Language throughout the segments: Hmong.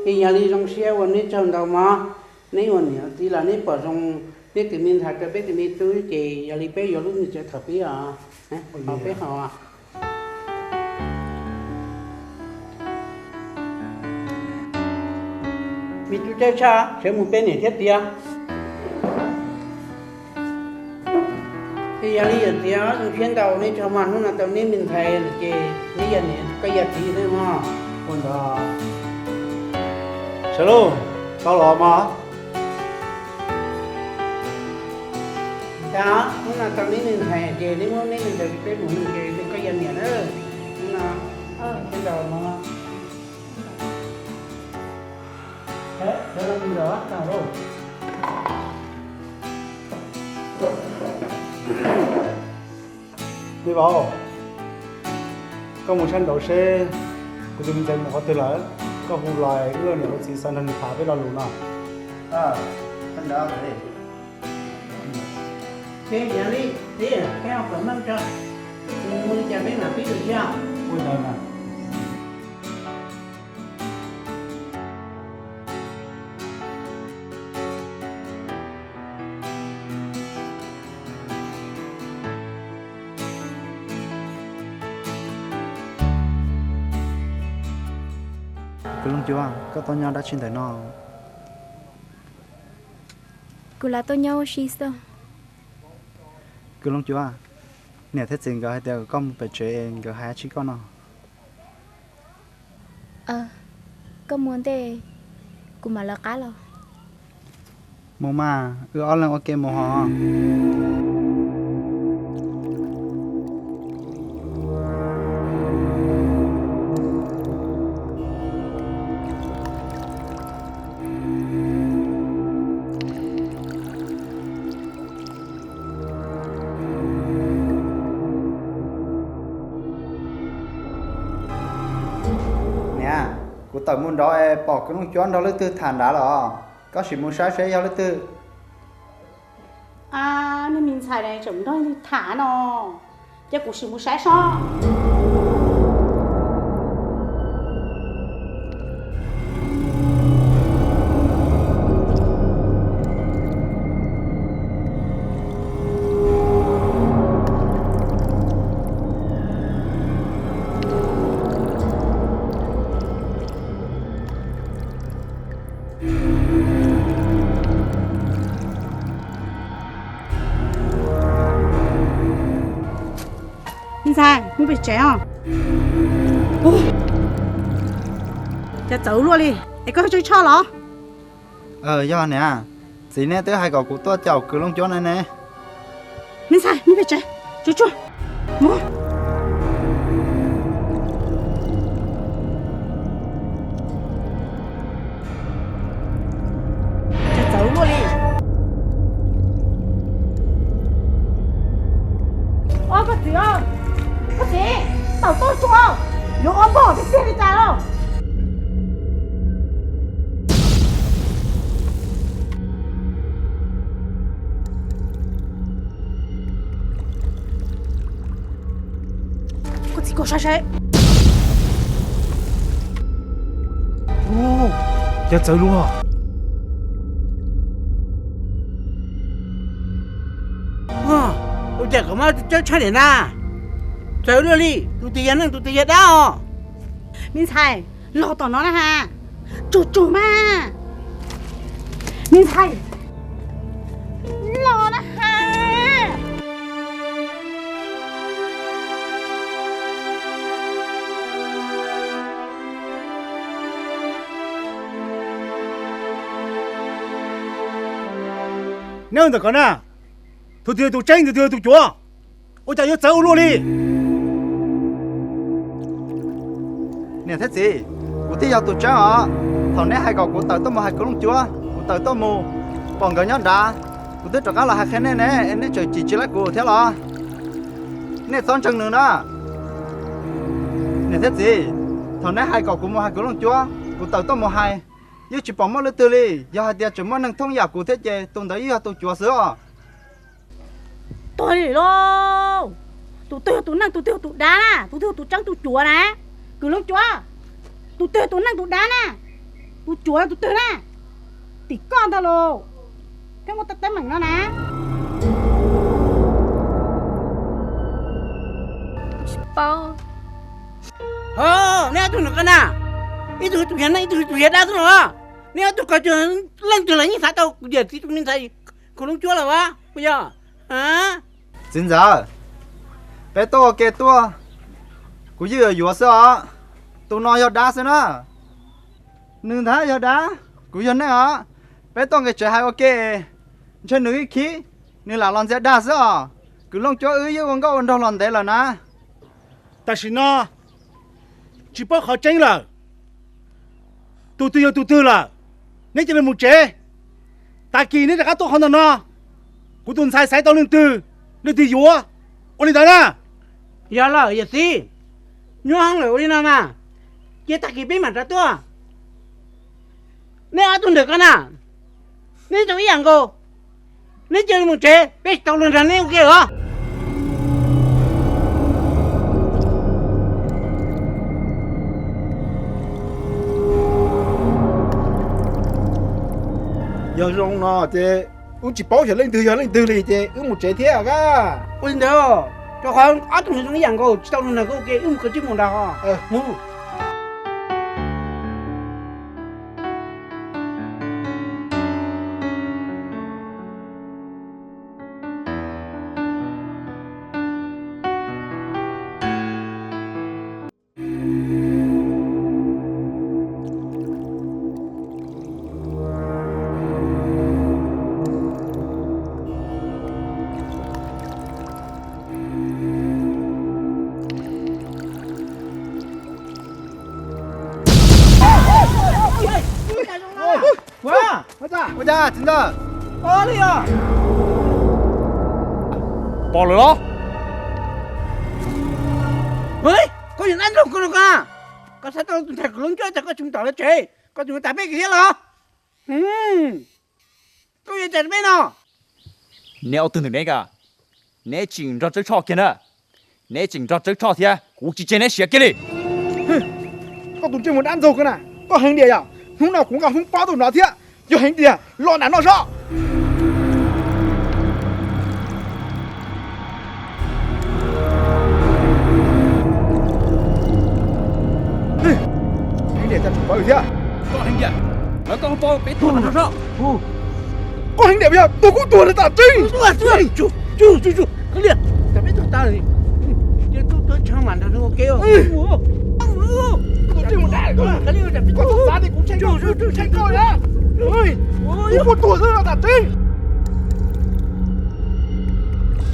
Yog li zoo siab ua neb tsaug ntau mog. Neb ua niam txiv los neb pom zoo neb tus me ntxhais rau peb tus me tub ces yog li peb yuav lub me tsev thaum pib os. Peb haus. Me tub Caub Tshaj, sawv mus peb niam thiab tiag. Yog li yawm txiv, zoo siab ntau, neb tsaug mog, hnub no tau neb me ntxhais lawm ces neb yog niam koj yog txiv thiab mog. Ua ntawd. Sawv lauj, tau los mog. Cas hnub no tau neb me ntxhais ces neb muab neb me ntxhais rau peb mus ces koj yog niam na. Hnub no, sawv daws mog. Me vauv, koj mus saib nraud seb kuv tus me ntxhais mus qhov twg lawm, koj hu los wb ua niam ua txiv xav nrog nws tham peb lo lus no. Ces yog li, txiv, koj ua kom meej tso, nws mus li cas peb mam pib lus thiab. Ua ntawd mas. Kwv Looj Cuab, koj tuaj nyob dab tsi ntawm no? Kuv los tuaj nyob ua si xwb. Kwv Looj Cuab, niam thiab txiv nkawd hais tias koj mus pem tsev, nkawd hais dab tsi koj no? Koj mus ntej, kuv mam lawv qab los. Mus mas, wb ob leeg ua ke mus hos. Niam, kuv tawm mus nrad es pom Kwv Looj Cuab nrog leej twg tham nrad lawm os. Koj sim mus saib seb yog leej twg. Niag me ntxhais tseem nrog leej twg tham no, cia kuv sim mus saib sob. Me ntxhais, mus pem tsev os. Cas txawv luaj li, es koj tseem tshoj los? Yog niam, txiv neb twb hais kom kuv tuaj caum Kwv Looj Cuab ne ne. Me ntxhais, mus pem tsev, tsuag tsuag, mus. Cas txawv luaj li. Os koj txiv, koj txiv, tawm tuaj tsuag, yuav ua npog tiag tiag li cas los. Koj txiv, koj saib saib. Cas txawv luaj. Ua cas kom muaj tus tsawb tshaj niam na. Txawv luaj li, tus twg yog neeg tus twg yog dab os. Me ntxhais, los tom no na ha. Tsuag tsuag mas. Me ntxhais, los na ha. Neb ua ntawm ko na, tus twg yog tus tseeb, tus twg yog tus cuav? Ua cas yuav txawv ua luaj li? Niam thiab txiv, kuv thiaj yog tus tseeb os. Thaum neb hais kom kuv tawm tuaj mus hais Kwv Looj Cuab, kuv tawm tuaj mus pom nkawd nyob nrad, kuv twb rov qab los hais qhia nej ne, es nej tseem cim tsis laib kuv thiab los? Nej txhob ntseeg nws na. Niam thiab txiv, thaum neb hais kom kuv mus hais Kwv Looj Cuab, kuv tawm tuaj mus hais, yeej tsis pom muaj leej twg li. Yog hais tias tseem muaj neeg thoob yam kuv thiab ces tus ntawd yeej yog tus cuav xwb os. Tuag li lauj. Tus twg yog tus neeg, tus twg yog tus dab na? Tus twg yog tus tseeb tus cuav na? Kwv Looj Cuab, tus twg yog tus neeg tus dab na? Tus cuav tus twg na? Tim koj ntag los, thiaj muaj teeb meem no na. Tsis paub. Neb ob tug ntawm ko na, ib tug tus yav neej ib tug tus yav dab xwb los? Neb ob tug ko leej twg los yeej xav tau kuv yawm txiv tus me ntxhais Khwv Loob Cuab lawm as puas yog? Txiv ntxawm, peb tuaj ua ke tuaj, kuv yeej yuav yuav xwb os. Tus no yog dab xwb na. Nws ntag yog dab, kuv yog neeg os. Peb tuaj nqis tsev hais ua ke, ntshe nws ib khib, nws lam los ntxias dag xwb os. Khwv Loob Cuab wb yeej ua nkauj ua nraug los ntev lawm na. Tam sim no tsis paub qhov tseeb lawm, tus twg yog tus twg lawm. Neb cia li mus tsev, tag kis neb rov qab tuaj qhov ntawm no, kuv tus ntxhais xaiv tau leej twg, leej twg yuav, ua li ntawd na. Yog lawm yawm txiv, nyuaj heev lawm ua li no mas, cia tag kis peb mam rov tuaj. Neb ob tug ntawm ko na, neb zoo ib yam nkaus, neb cia li mus tsev, peb tsis tau luag nrog neb ua ke os. Yog zoo no ces wb tsis paub xyov leej twg yog leej twg li ces wb mus tsev thiab a. Ua li ntawd, rau qhov ob tug ntawd zoo ib yam nkaus, tsis tau luag nrog koj ua ke, wb mus kawg tib mus nrog os. Mus. Ua cas txiv ntxawm? Pom lawm los? Koj yog dab nraug koj no koj, koj xav tau tus ntxhais Khwv Loob Cuab tas koj tsis mus tom lawv tsev, koj tseem mus tas peb kiag thiab los? Koj yuav cas rau peb no? Neb ob tug ntawm neb ka, neb tseem nrog Tsawb Tshoj kiag na. Neb tseem nrog Tsawb Tshoj thiab, kuv tsis tseg neb siav kiag li. Koj tus ntsej muag dab ntxaug koj na, koj heev tiag yom. Hnub no kuv nqa hmoob pob tuaj nrov thiab, yog heev tiag los nram no sob. Heev tiag cas tseem pov thiab. Koj heev tiag, lawv koj hmoob pob peb tuaj nrov sob. Koj heev tiag yog tuag kuj tuag li tas tseeb. Koj li, cas peb tuaj tas li, cia tuaj tuaj tshee mam nrog nws ua ke os. Koj tus ntsej muag dab, koj xav tias kuv tshee koj, tshee koj na. Kuv kuj tuag xwb los tas tseeb.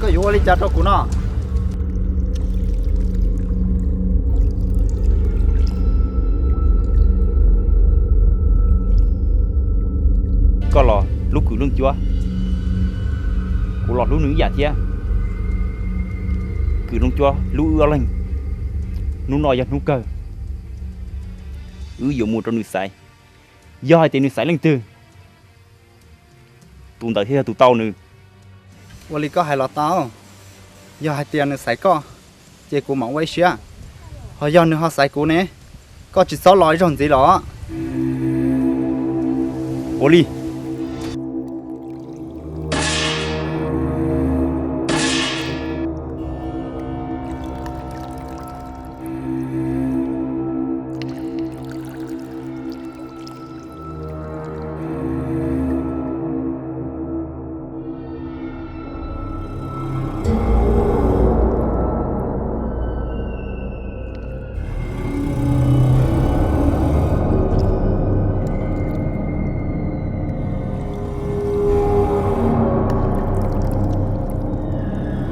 Koj yuav ua li cas rau kuv no? Koj los hlub Khwv Loob Cuab, kuv los hlub nws ib yam thiab. Khwv Loob Cuab hlub wb ob leeg, hnub no yog hnub kawg, wb yuav mus rau nws xaiv. Yog hais tias nws xaiv leej twg, tus ntawd thiaj yog tus tau nws. Ua li koj hais los tau, yog hais tias nws xaiv koj, ces kuv mam ua ib siab. Ho yog nws ho xaiv kuv ne, koj tsis txhob los ib zaug ntxiv los. Ua li.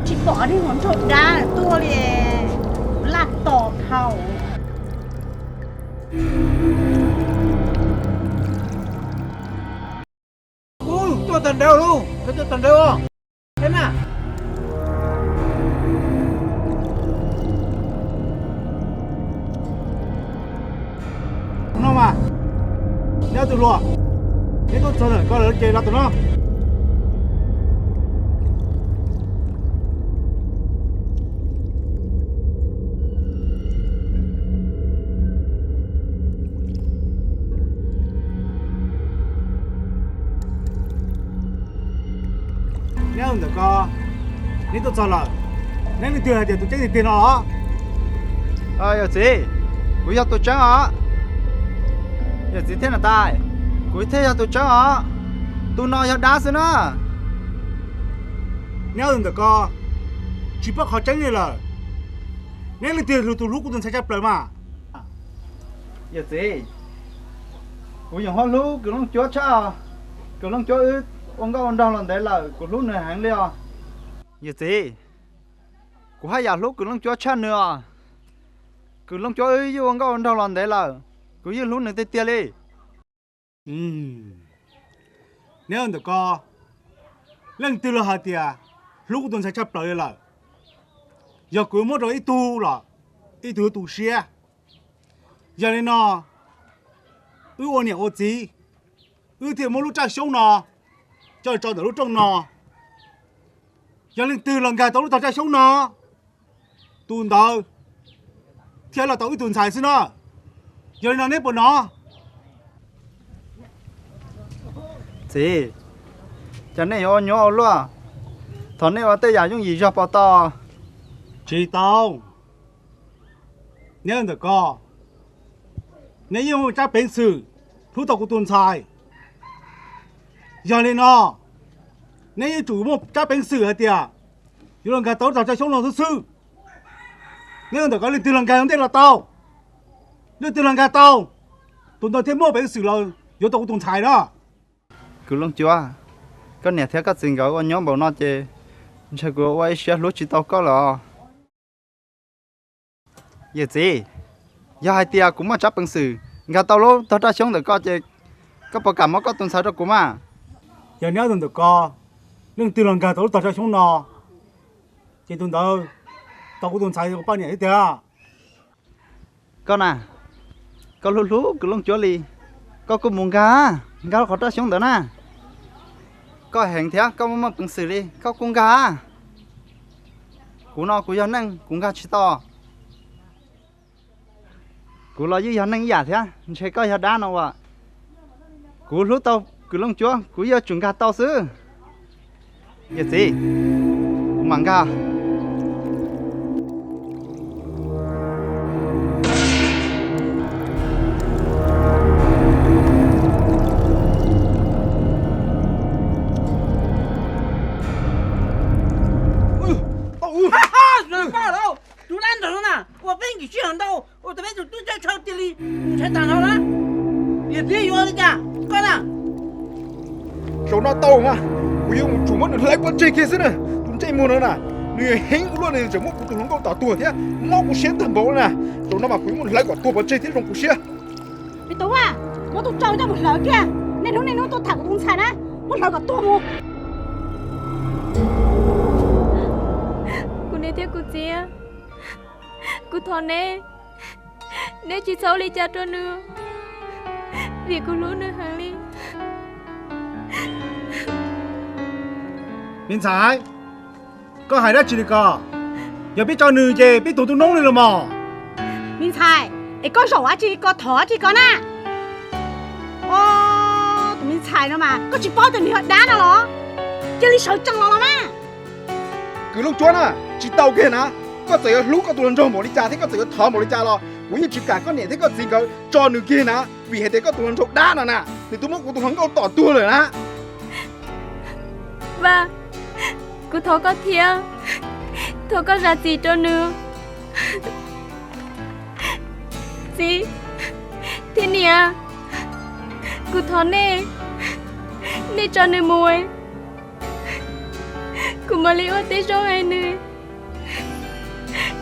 Tsis pom niag hluas nraug dab tuaj li, laj tos dhau. Tuaj tag nrho lauj, tuaj tag nrho os. Thiab na. No mas, neb ob tug hluas, neb tuaj txog lawm, koj lawv ces los tom no. Neb ntawm ko, neb tuaj txog lawm, neb leej twg hais tias tus tseeb tiag tiag no los? Yawm txiv, kuv yog tus tseeb os. Yawm txiv thiab niam tais, kuv thiaj yog tus tseeb os. Tus no yog dab xwb na. Neb ntawm ko tsis paub qhov tseeb li lawm. Neb leej twg hlub, tus hlub kuv tus ntxhais tshaj plaws mas? Yawm txiv, kuv yeej ho hlub Kwv Looj Cuab tshaj. Kwv Looj Cuab wb ua nkauj ua nraug los ntev lawm, kuv hlub nws heev li os. Yawm txiv, kuv haj yam hlub Kwv Looj Cuab tshaj nws os. Kwv Looj Cuab wb yeej ua nkauj ua nraug los ntev lawm, kuv yeej hlub nws tiag tiag li. Neb ntawm ko, leej twg los hais tias hlub kuv tus ntxhais tshaj plaws li lawm? Yog kuv muab rau ib tug los ib tug tu siab. Yog li no, wb ua niam ua txiv, wb thiaj muab lub raj xyoob no coj tso ntawm lub rooj no. Yog leej twg los nkag tau lub tog raj xyoob no, tus ntawd thiaj los tau wb tus ntxhais xwb na. Yog li no neb puas hnov? Txiv, cas nej yuav ua nyuaj ua luaj? Thov nej ua tej yam yooj yim zog puas tau? Tsis tau. Neb ntawm ko, neb yeej muaj tsab peev xwm hlub tau kuv tus ntxhais. Yog li no, neb yuav tsum muaj tsab peev xwm hais tias yuav los nkag tau lub tog raj xyoob no xwb xwb. Neb ntawm ko leej twg los nkag ntej los tau, leej twg los nkag tau, tus ntawd thiaj muaj peev xwm los yuav tau kuv tus ntxhais na. Kwv Looj Cuab, koj niam thiab koj txiv nkawd ua nyuaj npaum no ces ntshe kuv ua ib siab hlub tsis tau koj lawm os. Yawm txiv, yog hais tias kuv muaj tsab peev xwm nkag tau lub tog raj xyoob ntawm ko ces koj puas kam muab koj tus ntxhais rau kuv mas? Yog neb ntawm ko, leej twg los nkag tau lub tog raj xyoob no, ces tus ntawd tau kuv tus ntxhais ua poj niam thiab tiag. Koj na, koj hlub hlub Kwv Looj Cuab li, koj kuj mus nkag, nkag lub qhov raj xyoob ntawd na. Koj heev thiab koj muaj muaj peev xwm li, koj kuj nkag. Kuv no kuv yog neeg kuv nkag tsis tau. Kuv los yeej yog neeg ib yam thiab, ntshe koj yog dab no uas. Kuv hlub tau Kwv Looj Cuab, kuv yuav tsum nkag tau xwb. Yawm txiv, kuv mam nkag. Tus dab ntawm no na, ua peb nkim sij hawm ntau, ua tau peb tus tub caij tshawv tiag li, mus ntshai tag nrho na. Yawm txiv yuav ua li cas koj na? Zaum no tau mas, kuv yuav mus tsum muab nws hlawv pov tseg kiag xwb na. Tus ntsej muag no na, nws heev ua luaj, nws tseem muab kuv tus hluas nkauj tom tuag thiab, mob kuv siab tag npaum na. Zaum no mas kuv yuav muab hlawv kom tuag pov tseg thiab zoo kuv siav. Me tub Vaj, muab tus tsau coj mus hlawv kiag. Niaj hnub niaj hnub tuaj tham kuv tus ntxhais na, muab hlawv kom tuag mus. Kuv niam thiab kuv txiv, kuv thov neb, neb tsis txhob ua li cas rau nws, vim kuv hlub nws heev li. Me ntxhais, koj hais dab tsi li ko? Yog peb tso nws ces peb tuag tu noob li los mas. Me ntxhais, es koj zaum dab tsi li ko, thov dab tsi ko na? Tus me ntxhais no mas koj tsis paub tias nws yog dab no los? Cia li sawv tsees los los mas. Kwv Looj Cuab na, tsis tau kiag na. Koj txawm yuav hlub koj tus hluas nraug npaum li cas thiab koj txawm yuav thov npaum li cas los kuv yeej tsis kam koj niam thiab koj txiv nkawd tso nws kiag na, vim hais tias koj tus hluas nraug dab no na, nws twb muab kuv tus hluas nkauj tom tuag lawm na. Vaj, kuv thov koj thiab, thov koj zam txim rau nws. Txiv thiab niam, kuv thov nej, nej tso nws mus, kuv mam li ua tib zoo hais nws,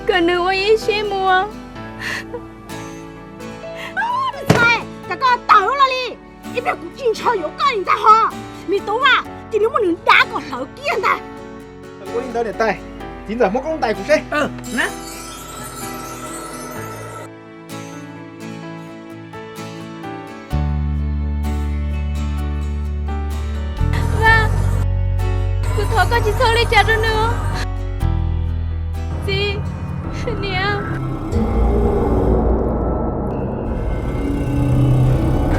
kom nws ua ib siab mus. Ntxhais, cas koj tawv los li? Ib pliag kuv tsis ntshaw yuav koj li ntag hos. Me tub Vaj, cia li muab nws dab kom hlawv kiag ntag. Ua li ntawd niam tais, txiv ntxawm muab koob ntais kuv seb. Vaj, kuv thov koj tsis txhob ua li cas rau nws. Txiv, niam.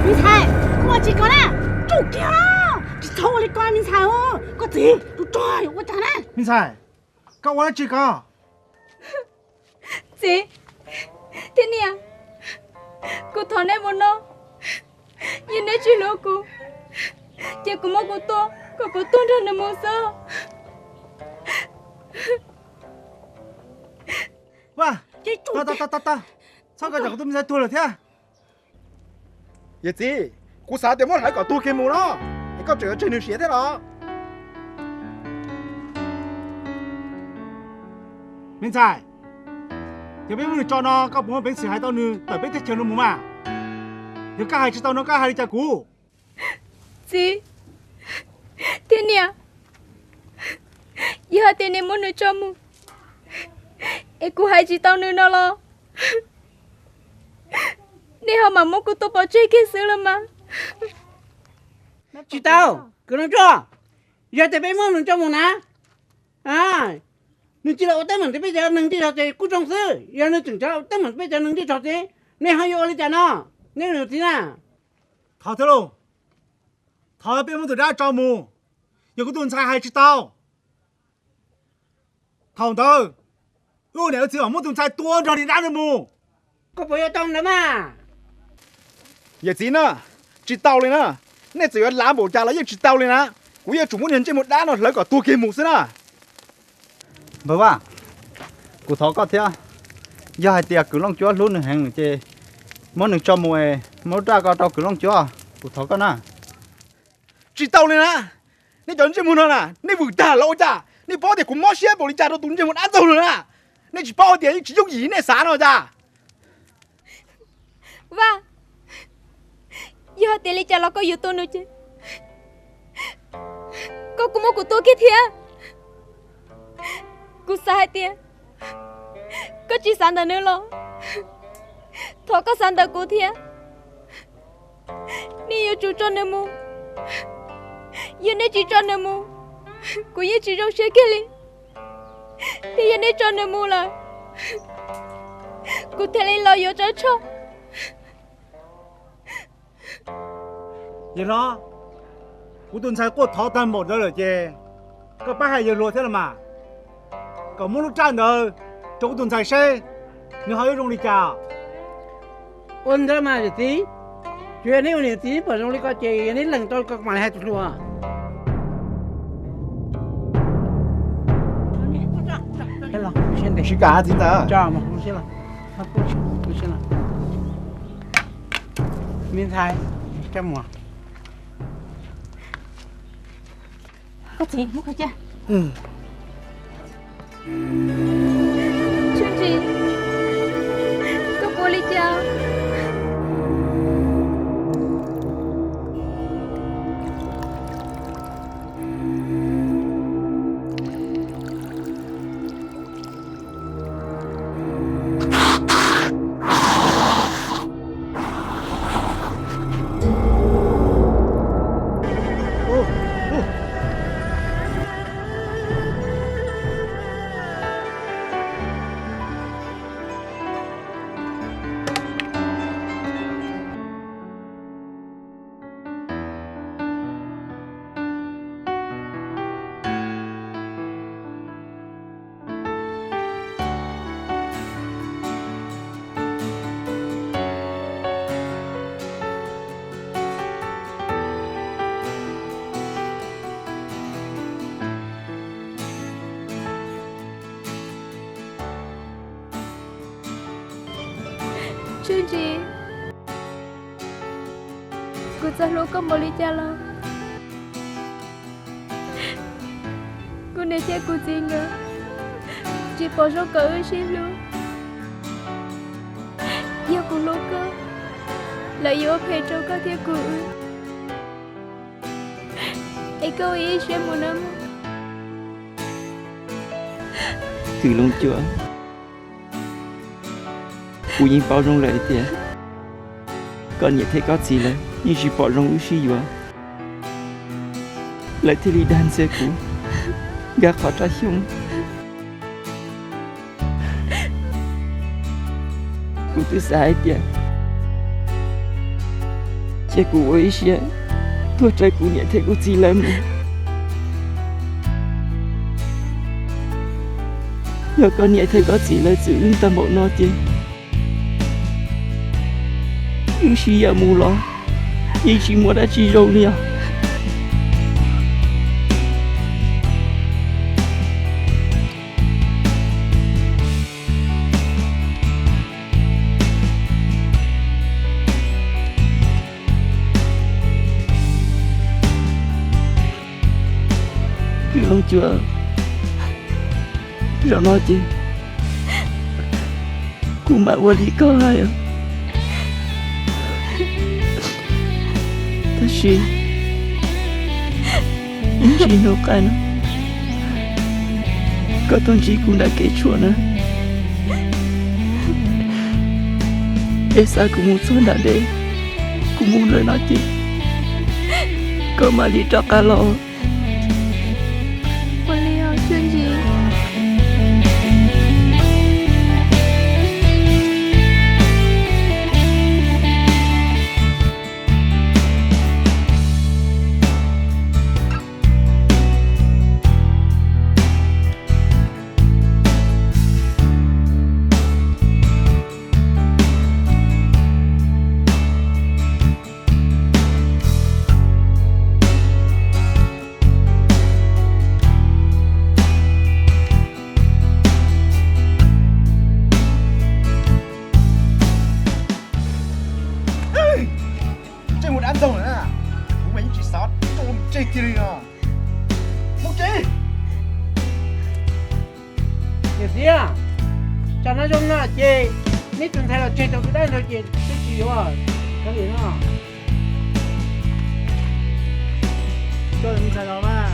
Me ntxhais, koj ua tsi ko na? Tsum kiag, tsis Txhob ua li ko me ntxhais, koj txiv tus rog yuav ua cas na? Me ntxhais, koj ua dab tsi ko? Txiv thiab niam, kuv thov neb mus no, yog neb tsis hlub kuv, ces kuv muab kuv tua kom kuv tuag nrog nws mus xwb. Txhob kom kuv tus me ntxhais tuag lawm thiab. Yawm txiv, kuv xav tias muab hlawv kom tuag kiag mus no, es koj tseem yuav tseg nws siav thiab los? Me ntxhais, yog peb muab nws tso no koj puas muaj peev xwm hais tau nws tawm peb teb chaws no mus mas? Yog koj hais tsis tau no koj hais li cas kuv? Txiv thiab niam, yog hais tias nej muab nws tso mus, es kuv hais tsis tau nws no los, nej ho mam muab kuv tua pov tseg kiag xwb los mas. Tsis tau, kwv Looj Tsuab, yog tias peb muab nws tso mus na, nws tsis los ua teeb meem rau peb cov neeg ntiaj teb ces kuj zoo xwb, yog nws tseem rov ua teeb meem rau peb cov neeg ntiaj teb ces nej ho yuav ua li cas no? Nej ua txiv na. Thov thiab lauj, thov peb muab tus dab tso mus, yog kuv tus ntxhais hais tsis tau, thaum ntawd wb ua niam ua txiv mam muab tus ntxhais tua nrog niag dab no mus. Koj puas yuav tau ntawd mas? Yawm txiv na, tsis tau li na, nej txawm yuav lav npaum cas los yeej tsis tau li na, kuv yeej tsum muab niag ntsej muag dab no hlawv kom tuag kiag mus xwb na. Npawg Vaj, kuv thov koj thiab, yog hais tias kwv Looj Tsuab hlub nws heev ces muab nws tso mus es muab lub raj ko rau kwv Looj Tsuab, kuv thov koj na. Tsis tau li na, nej cov ntsej muag no na, nej vwm tag los ua cas? Nej paub tias kuv mob siab npaum li cas rau tus ntsej muag dab ntxaug no na, nej tsis paub tias yeej tsis yooj yim nej xav no cas? Vaj, yog hais tias li cas los koj yuav tua nws ces koj kuj muab kuv tua kiag thiab. Kuv xav hais tias koj tsis xav ntawm nws los thov koj xav ntawm kuv thiab. Nej yuav tsum tso nws mus. Yog nej tsis tso nws mus, kuv yeej tsis zoo siab kiag li. Thiab yog nej tso nws mus lawm, kuv thiaj li los yuav Tsawb Tshoj. Yog no, kuv tus ntxhais quaj thov tag npaum ntawd lawm ces koj pab hais yawg hluas thiab los mas, kom muab lub raj ntawd rau kuv tus ntxhais seb nws ho yuav zoo li cas. Ua ntawd mas yawm txiv, tsuas yog neb ua niam txiv pom zoo li ko ces yog neb lees tau li ko mam li hais tus hluas. Sib kam txiv ntxawm. Me ntxhais, coj mus. Koj txiv, muab koj cia. Tsis, koj puas li cas? Tsis, kuv txawm hlub koj npaum li cas los kuv niam thiab kuv txiv nkawd tsis pom zoo kom wb sib hlub. Yog kuv hlub koj, lawv yuav ua phem rau koj thiab kuv wb. Es koj ua ib siab mus nawb mog. Kwv Looj Cuab, kuv yeej paub zoo lawm tias koj niam thiab koj txiv lawv yeej tsis pom zoo wb sib yuav, lawv thiaj li dag ntxias kuv nkag qhov raj xyoob. Kuv twb xav hais tias cia kuv ua ib siab Tuag raws kuv niam thiab kuv txiv lawv mus. Yog koj niam thiab koj txiv lawv txwm wb tag npaum no ces wb sib yaum mus los yeej tsis muaj dab tsi zoo li os. Kwv Looj Cuab, zaum no ces kuv mam ua li koj hais. Tab sis ib ntsis hnub qaij no koj tuaj ntsib kuv nram kev tshuam na, es xa kuv mus txog nram dej, kuv mus lawm no ces koj mam li rov qab los. Ua li os Tsuj Ntsis. Ntsej muag dab ntxaug na, kuv mas yeej tsis xav coj mus ntsej kiag li no. Mus tsev. Niam txiv, tsam no zoo no ces neb tus ntxhais los tseg tau tus dab ntawd ces twb tsis yuav kov li no. Coj tus ntxhais los mas